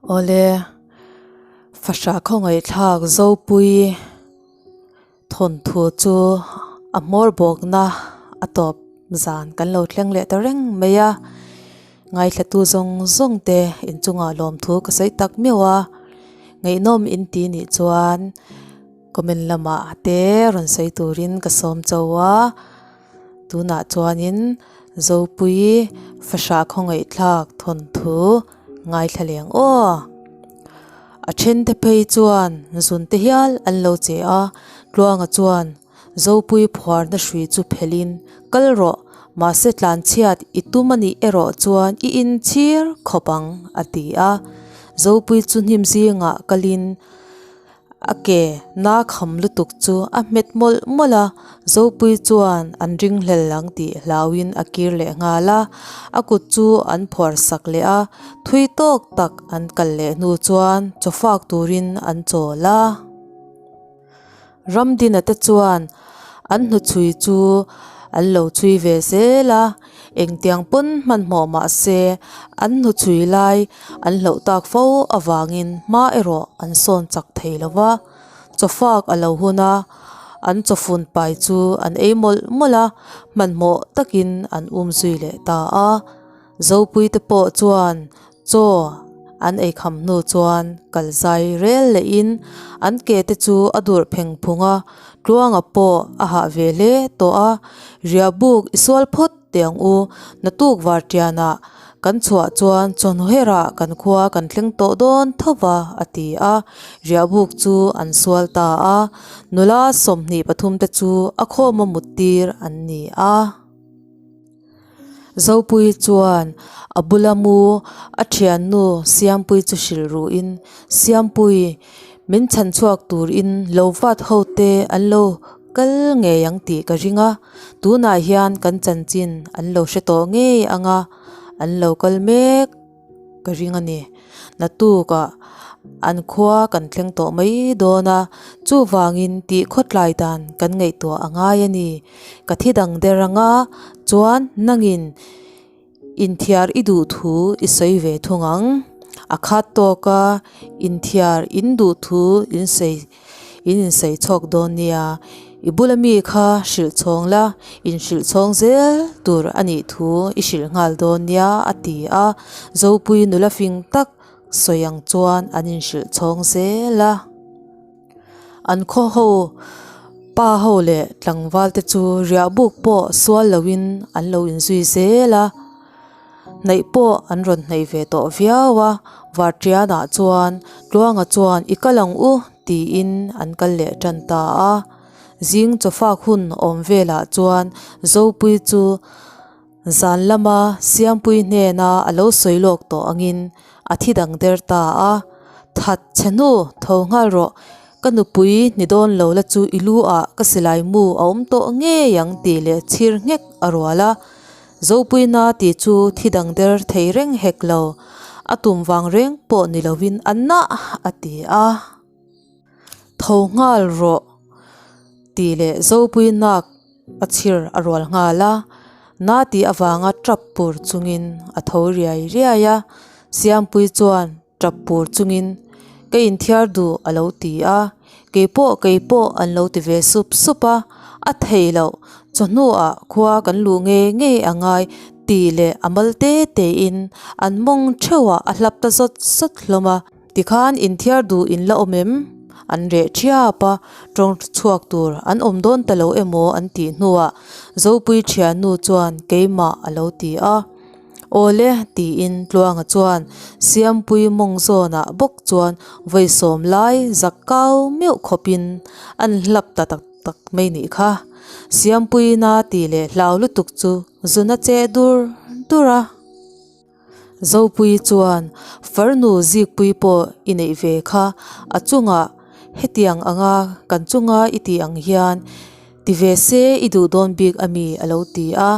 Awle, fahrah khawngaihthlak Zopui thawnthu chu a hmawr bawkna a tawp zan kan lo thleng leh ta reng mai a, ngaithlatu zawng zawng te inchungah lawmthu ka sawi tak meuh a, ngaihnawm in ti nih chuan comment lamah te rawn sawi turin ka sawm cho a. Tunah chuanin Zopui fahrah khawngaihthlak thawnthu ngaithla leng aw. A thente phei chuan zun te hial an lo che a, Tluanga chuan Zopui phuarna hrui chu phelhin kal rawh, mahse tlanchhiat i tum a nih erawh chuan i inchhir khawp ang a ti a. Zopui chu hnim zingah kalin A ke na kham lutuk chu a hmet mawlh mawlh a, Zopui chuan an ringhlel ang tih hlauhin a kir leh nghal a, a kut chu an phuar sak leh a, thui tawk tak an kal leh hnu chuan chaw fak turin an chawl a. Ramdina te chuan an hnuchhui chu an lo chhui ve zel a, Engtiang pawn hmanhmawh mah se, an hnuchhui lai an hloh tak fo avangin hma erawh an sawn chak thei lo va. Chawfak a lo hun a, an chawfun pai chu an ei mawlh mawlh a, hmanhmawh takin an um zui leh ta a. Zopuite pawh chuan chaw an ei kham hnu chuan kal zai rel lehin an ke te chu a durh pheng phung a, Tluanga pawh a hah ve hle tawh a, Riahbuk i sual phawt teh ang u, naktuk vartianah kan chhuah chuan chawhnu herah kan khua kan thleng tawh dawn tho va a ti a, Riahbuk chu an sual ta a, nula 23 te chu a khawma muttir an ni a. Zopui chuan a bula mu a thiannu Siampui chu hrilh ruhin, Siampui, min chhan chhuak turin lo vat ho te an lo kal ngei ang tih ka ring a, tunah hian kan chanchin an lo hre tawh ngei ang a, an lo kal mek. Ka ring a ni. Naktukah an khua kan thleng tawh mai dawn a, chuvangin tih khawtlai dan kan ngaihtuah a ngai a ni. Ka thi dang der anga chuan nangin inthiar i duh thu i sawi ve thung ang. A khat tawka inthiar in duh thu in sawi. In insawi chhawk dawn nia, i bula mi kha hrilh chhawng la, inhrilh chhawng zel tur a nih thu i hrilh nghal dawn nia a ti a, Zopui nula fing tak sawi ang chuan an inhrilh chhawng zel a. An khaw ho pa ho leh tlangval te chu riah buk pawh sual loin an lo inzui zel a. Hnaih pawh an rawn hnaih ve tawh viau a, Vartianah chuan Tluanga chuan i kal ang u tiin an kal leh tan ta a. Zing chawfak hun awm velah chuan Zopui chu zan lama Siampui hnena a lo sawi lawk tawh angin a thi dang der ta a, That che hnu tho nghal rawh, ka nupui ni dawn lo la chu i lu ah ka silai mu a awm tawh ngei ang tih leh chhir nghek a rual a. Zopuina tih chu thi dang der thei reng hek lo, a tum vang reng pawh ni lovin a nah a ti a. Tho nghal rawh tih leh Zopuinak a chhir a rual nghal a, na tih avanga tap pur chungin a tho riai riai a, Siampui chuan tap pur chungin ka inthiar duh a lo ti a, keipawh keipawh an lo ti ve sup sup a, a thei loh chawhnuah khua kan luh ngei ngei a ngai tih leh a mal te te in an mawng theuhah a hlap ta zawt zawt hlawm a, tikhan inthiar duh in la awm em? An reh thiap a, tawng chhuak tur an awm dawn ta lo emaw an tih hnuah Zopui thiannu chuan keimah a lo ti a. Awle, tiin Tluanga chuan Siampui mawng zawnah bawk chuan vawi sawm lai zak kau meuh khawpin an hlap ta tak tak mai nih kha. Siampuina tih leh hlau lutuk chu zun a che dur dur a. Zopui chuan farnu zikpui pawh i neih ve kha a chungah hetiang anga kan chunga i tih ang hian ti ve se i duh dawn bik a mi a lo ti a.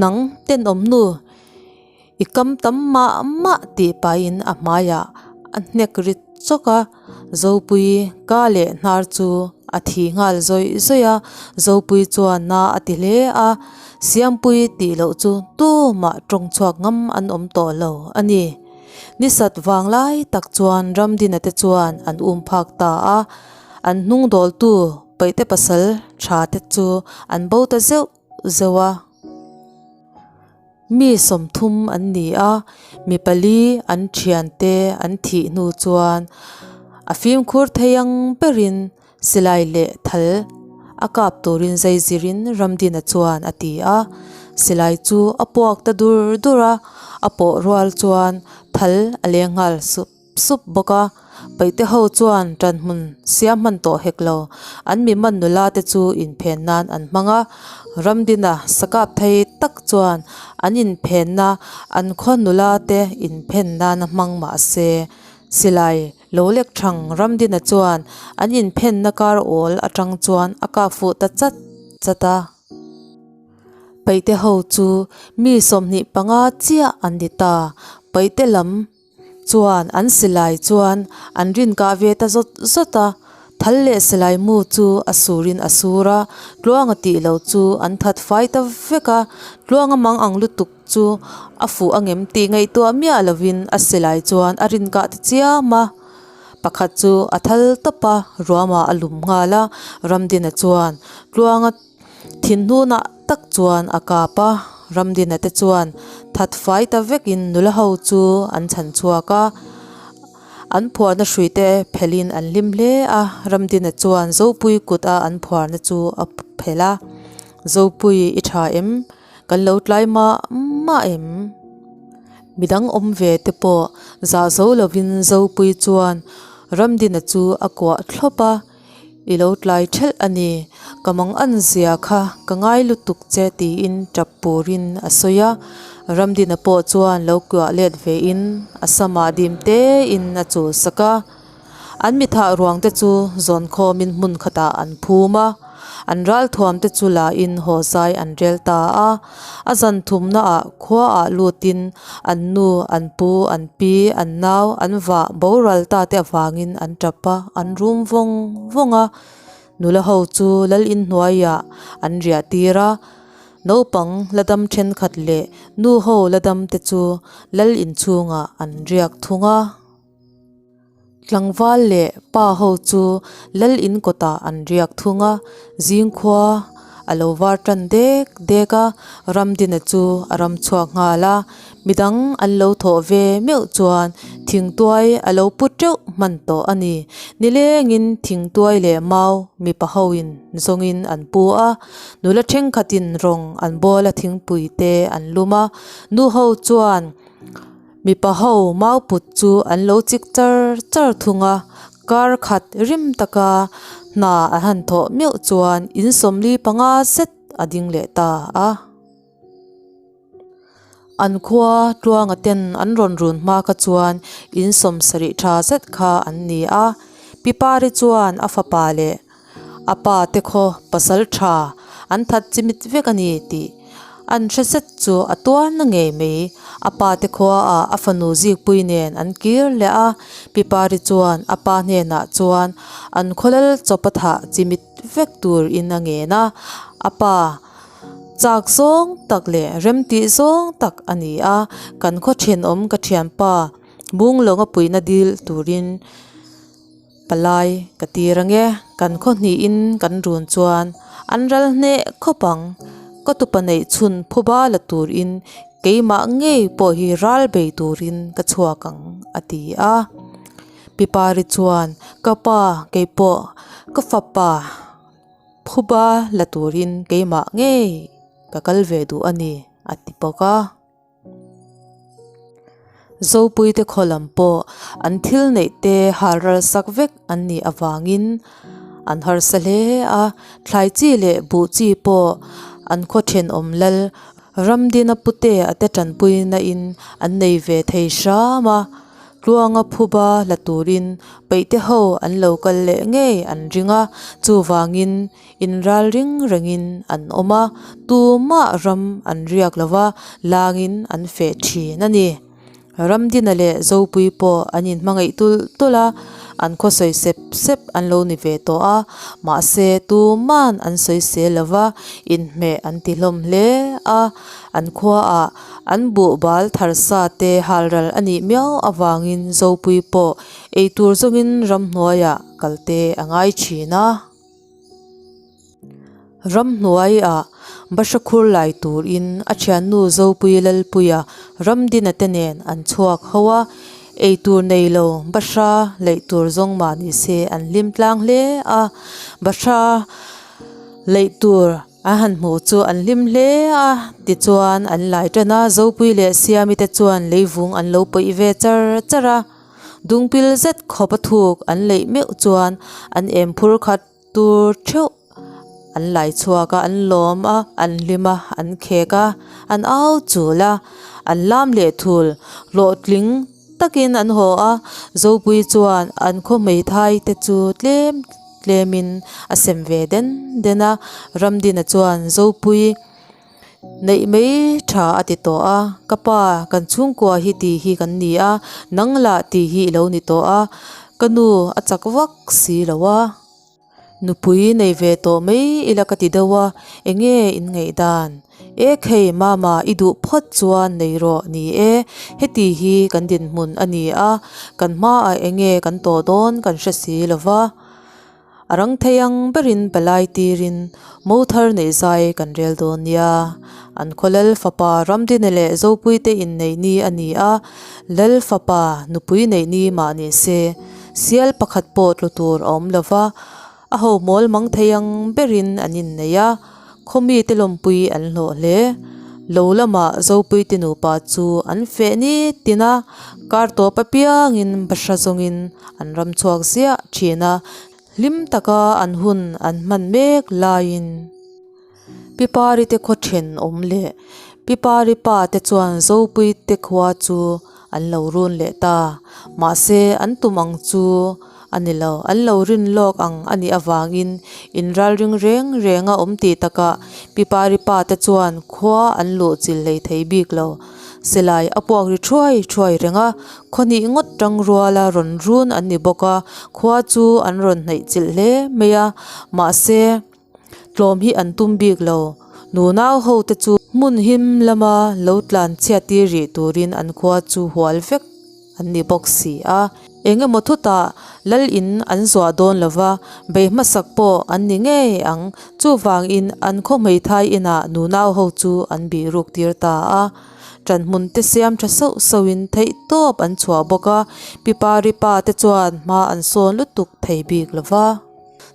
Nang tenawm nu, i kam tam mah mah tih pahin a hmaiah a hnek ri chawk a, Zopui ka leh hnar chu a thi nghal zawih zawih a, Zopui chuan na a ti hle a, Siampui tih loh chu tumah tawng chhuak ngam an awm tawh lo a ni. Ni sat vang lai tak chuan Ramdina te chuan an um phak ta a, an hnung dawltu Paihte pasal tha te chu an bo ta zeuh zeuh a. Mi 30 an ni a, mi pali an thiante an thih hnu chuan a fimkhur thei ang berin Silai leh thal a kap turin zai zirin Ramdina chuan a ti a, silai chu a puak ta dur dur a, a pawh rual chuan thal a leng nghal sup sup bawk a, paihte ho chuan tanhmun siam hman tawh hek lo, an mi man nula te chu inphen nan an hmang a, Ramdina sakap thei tak chuan an inphenna an khaw nula te inphen nana hmang mah se silai Lo lek thang Ramdina chuan an inphenna kar awl atang chuan a kap fuh ta chat chat a. Paihte ho chu mi 25 chiah an ni ta. Paihte lam chuan an silai chuan an rin kah ve ta zawt zawt a. Thal leh silai mu chu a surin a sur a, Tluanga tih lo chu an that fai ta vek a. Tluanga mang ang lutuk chu a fuh angem tih ngaihtuah miah lovin a silai chuan a rin kah ta chiam a, pakhat chu a thal tawp a, ruamah a lum nghal a, Ramdina chuan Tluanga thinhnunah tak chuan a kap a, Ramdina te chuan that fai ta vekin nula ho chu an chhan chhuak a, an phuarna hrui te phelhin an hlim hle a, Ramdina chuan Zopui kut a an phuarna chu a phelh a, Zopui i tha em? Kan lo tlai mah mah em? Midang awm ve te pawh zah zo lovin Zopui chuan Ramdina chu a kuah thlawp a, I lo tlai thelh a ni, ka mang an zia kha ka ngai lutuk che tiin tap purin a sawi a. Ramdina pawh chuan lo kuah let vein a samah dim tein a chul sak a. An mithah ruang te chu zawn khawmin hmun khatah an phum a, an ralthuam te chu lahin haw zai an rel ta a. A zan thumnaah khuaah lutin an nu, an pu, an pi, an nau, an vah boral ta te avangin an tap a, an rum vawng vawng a. Nula ho chu lal inhnuaiah an riah tir a, naupang la dam thenkhat leh nu ho la dam te chu lal inchhungah an riak thung a. Tlangval leh pa ho chu lal in kawtah an riak thung a, zingkhua a lo var tan dek dek a, Ramdina chu a ram chhuak nghal a, midang an lo thawh ve meuh chuan thingtuai a lo pu teuh hman tawh a ni. Nilengin thingtuai leh mau mipa hoin zawngin an pu a, nula thenkhatin rawng an bawl a thingpui te an lum a, nu ho chuan Mipa ho mau put chu an lo chik char char thung a, kar khat rim taka hna an han thawh meuh chuan in 45 zet a ding leh ta a. An khua Tluanga ten an rawn run hma kha chuan in 70 tha zet kha an ni a, Pi Pari chuan a fapa leh A pa te khaw pasal tha an that chimit vek a ni tih an hre zet chu a tuar na ngei mai. A pa te khua ah a fanu zikpui nen an kir leh a, Pi Pari chuan a pa hnenah chuan an khawlal chawp a thah chimit vek tur in a ngen a, a pa chak zawng tak leh remtih zawng tak a ni a, kan khaw thenawm ka thianpa Bunglawng a puihna dil turin Palai ka tir ange, kan khaw hnihin kan run chuan an ral hneh khawp ang. Ka tupa neih chhun phuba la turin keimah ngei pawh hi ral bei turin ka chhuak ang a ti a. Pi Pari chuan ka pa keipawh ka fapa phuba la turin keimah ngei ka kal ve duh a ni a ti bawk a. Zopuite khaw lam pawh an thil neih te hal ral sak vek an nih avangin an harsa hle a, thlai chi leh buh chi pawh an khaw thenawm lal Ramdina pute a te tanpuina in an nei ve thei hram a. Tluanga phuba la turin peihte ho an lo kal leh ngei an ring a, chuvangin inral ring rengin an awm a, tumah ram an riak lo va, langin an feh thin a ni. Ramdina leh Zopui pawh an inhmangaih tulh tulh a, An khaw sawi sep sep an lo ni ve tawh a, mahse tuman an sawi sel lo va, inhmeh an ti hlawm hle a. An khuaah an buh bal thar sa te halral a nih miau avangin Zopui pawh eitur zawngin ramhnuaiah kal te a ngai thin a. Ramhnuaiah bahra khur lai turin a thiannu Zopui Lalpuia Ramdina te nen an chhuak ho a, eitur nei lo bahra leih tur zawng mah ni se an hlim tlang hle a, bahra leih tur an han hmuh chu an hlim hle a, tichuan an lai tan a, Zopui leh Siami te chuan leivung an lo pawih ve char char a, dungpil zet khawp a thuk an leih meuh chuan an em phur khat. Tur theuh an lai chhuak a, an lawm a, an hlim a, an khek a, an au chul a, an lam leh thul hlawhtling takin an haw a, Zopui chuan an khaw hmeithai te chu tlem tlemin a sem ve den den a, Ramdina chuan Zopui neih mai tha a ti tawh a, ka pa kan chhungkua hi tih hi kan ni a, nang lah tih hi i lo ni tawh a, ka nu a chak vak si lo a. Nupui nei ve tawh mai ila ka ti deuh a, enge in ngaih dan? E khei mama i duh phawt chuan nei rawh ni e, heti hi kan dinhmun a ni a, kan hmaah enge kan tawh dawn kan hre si lo va. A rang thei ang berin palai tirin mo thar neih zai kan rel dawn nia. An khaw Lal fapa Ramdina leh Zopuite inneih ni a ni a, Lal fapa nupui neih ni mah ni se, sial pakhat pawh tlu tur a awm lo va, a ho mawl mang thei ang berin an innei a, khaw mite lawmpui an hlawh hle. Lo lamah Zopuite nupa chu an feh ni tin a, kar tawp apiangin bahra zawngin an ram chhuak ziah thin a, hlim taka an hun an hman mek laiin. Pi Pari te khaw then awm leh Pi Pari pa te chuan Zopui te khua chu an lo run leh ta. Mahse an tum ang chu a ni lo. An lo rin lawk ang a nih avangin inralring reng reng a awm tih takah Pi Pari pa te chuan khua an luh chil hlei thei bik lo. Silai a puak ri thuai thuai reng a, khaw hnih ngawt tang ruala rawn run an ni bawk a, khua chu an rawn hnaih chilh hle mai a. Mahse. Tlawm hi an tum bik lo. Nunau ho te chu hmun him lama lo tlan chhiat tir rih turin an khua chu hual vek an ni bawk si a. Eng emaw thutah lal in an zuah dawn lo va, bei hmasak pawh an ni ngei ang. Chuvangin an khaw hmeithai inah nunau ho chu an bih ruk tir ta a. Ṭanhmun te siam ṭha sauh sauhin theihtawp an chhuah bawk a, Pipari pa te chuan hma an sawn lutuk thei bik lo va.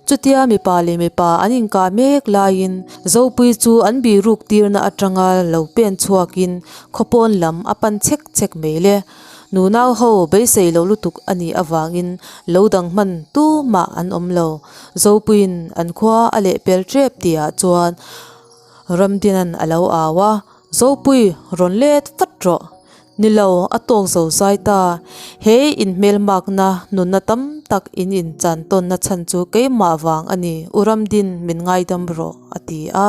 Chutia mipa leh mipa an inkah mek laiin Zopui chu an bihruk tirna atanga lo pen chhuakin khawpawn lam a pan chek chek mai le. Nunau ho beisei lo lutuk a nih avangin lo dang hman tumah an awm lo. Zopuiin an khua a lehpel tep tihah chuan Ramdina'n a lo au a, Zopui rawn let vat rawh. Ni lo, a tawk zo zai ta. He inhmelmakna nunna tam tak in inchan tawnna chhan chu keimah vang a ni, U Ramdin min ngaidam rawh, a ti a.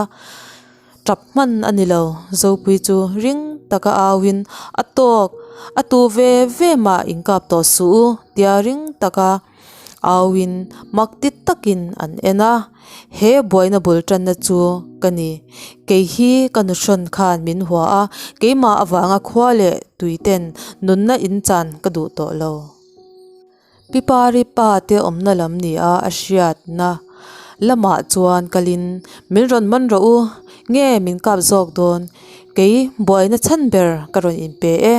Tap hman a ni lo, Zopui chu ring taka auin, A tawk, a tu ve ve mah inkap tawh suh u, tia ring taka Auin mak ti takin an en a, he buaina bul tanna chu ka ni. Kei hi ka nuhrawn khan min hua a, keimah avanga khua leh tui ten nunna in chan ka duh tawh lo. Pi Pari pa te awmna lam ni a a hriatna lamah chuan kalin min rawn man rawh u, nge min kap zawk dawn, kei buaina chhan ber ka rawn inpe e,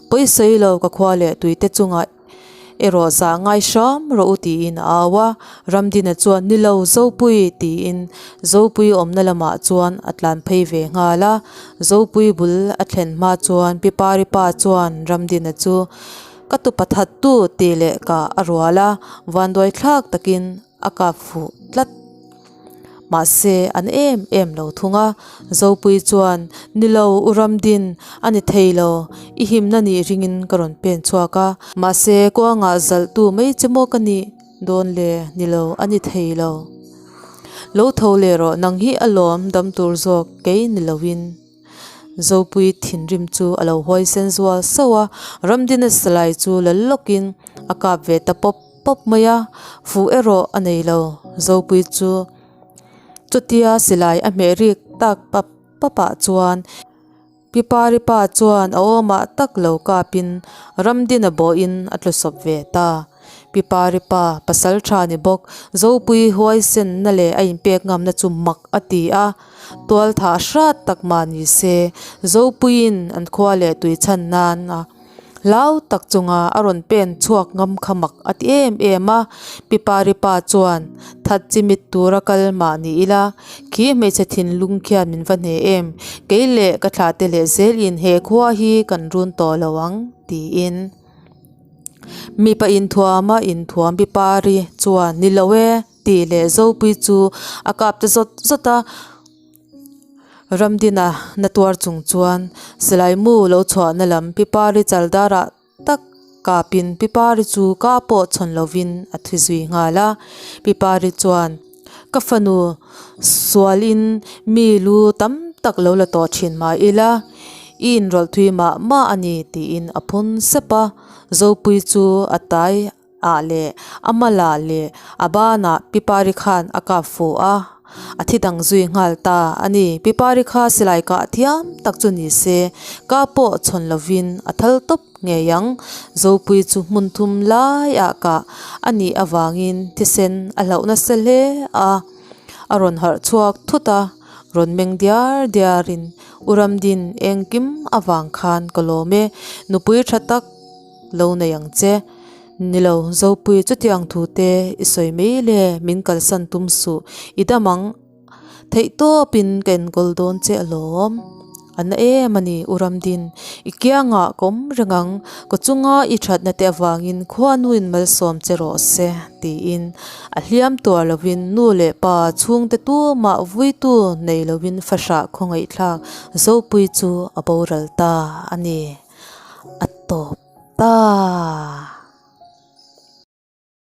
pawisawi lo ka khua leh tui te chungah Erawh zah ngai hram rawh u tiin a au a, Ramdina chuan ni lo Zopui tiin Zopui awmna lamah chuan a tlan phei ve nghal a, Zopui bul a thlen hma chuan Pi Pari pa chuan Ramdina chu ka tupa that tu tih leh kah a rual a, vanduai thlak takin a kap fuh tlat. Mahse, an em em lo thung a. Zopui chuan, Ni lo, U Ramdin, a ni thei lo. I himna nih ringin ka rawn pen chhuak a. Mahse, kuangah zalhtu mai che maw ka nih dawn le? Ni lo, a ni thei lo. Lo tho leh rawh, nang hi a lawm dam tur zawk kei ni loin. Zopui thinrim chu a lo huaisen zual sauh a, Ramdina silai chu la lawkin a kap ve ta pawp. pap mai a, fuh erawh a nei lo. Zopui chu chutia silai a hmeh rik tak pap pap ah chuan Pi Pari pa chuan a awmah tak lo kapin Ramdina bawhin a tlu sawp ve ta. Pi Pari pa pasal tha ni bawk Zopui huaisenna leh a inpek ngamna chu mak a ti a, tual thah hrat tak mah ni se Zopuiin an khua leh tui chhan nan a hlau tak chunga a rawn pen chhuak ngam kha mak a ti em em a. Pi Pari pa chuan that chi mit tura kal mah ni ila khi hmeichhe thinlung khian min va hne em, kei leh ka thlah te leh zelin he khua hi kan run tawh lo ang tiin. Mipa inthuama inthuam Pi Pari chuan ni lo e tih leh Zopui chu a kap ta zawt zawt a. Ramdina na tuar chung chuan silai mu lo chhuahna lam Pi Pari chal darah tak kapin Pi Pari chu ka pawh chhawn lovin a thi zui nghal a. Pi Pari chuan ka fanu sualin mi lu tam tak lo la tawh thin mah ila i inrawlh thui mah mah a ni tiin a phun sep a. Zopui chu a tai ah leh a malah leh a banah Pi Pari khan a kap fuh a, a thi dang zui nghal ta a ni. Pi Pari kha silai kah thiam tak chu ni se, ka pawh chhawn lovin a thal tawp ngei ang. Zopui chu hmun thum laiah kah a nih avangin thisen a hlauh nasa hle a, a rawn harh chhuak thut a, rawn meng diar diarin U Ramdin engkim avang khan ka lawm e, nupui tha tak lo nei ang che. Nilo, Zopui chutiang thu te i sawi mai le, min kalsan tum suh, i dam ang. Theih tawpin ka enkawl dawn che alawm. A na em a ni, U Ramdin, i kiangah ka awm reng ang, ka chunga i thatna te avangin khuanuin malsawm che rawh se, tiin a hliam tuar lovin nu leh pa chhungte tumah vuitu nei lovin fahrah khawngaihthlak Zopui chu a boral ta a ni. A tawp ta.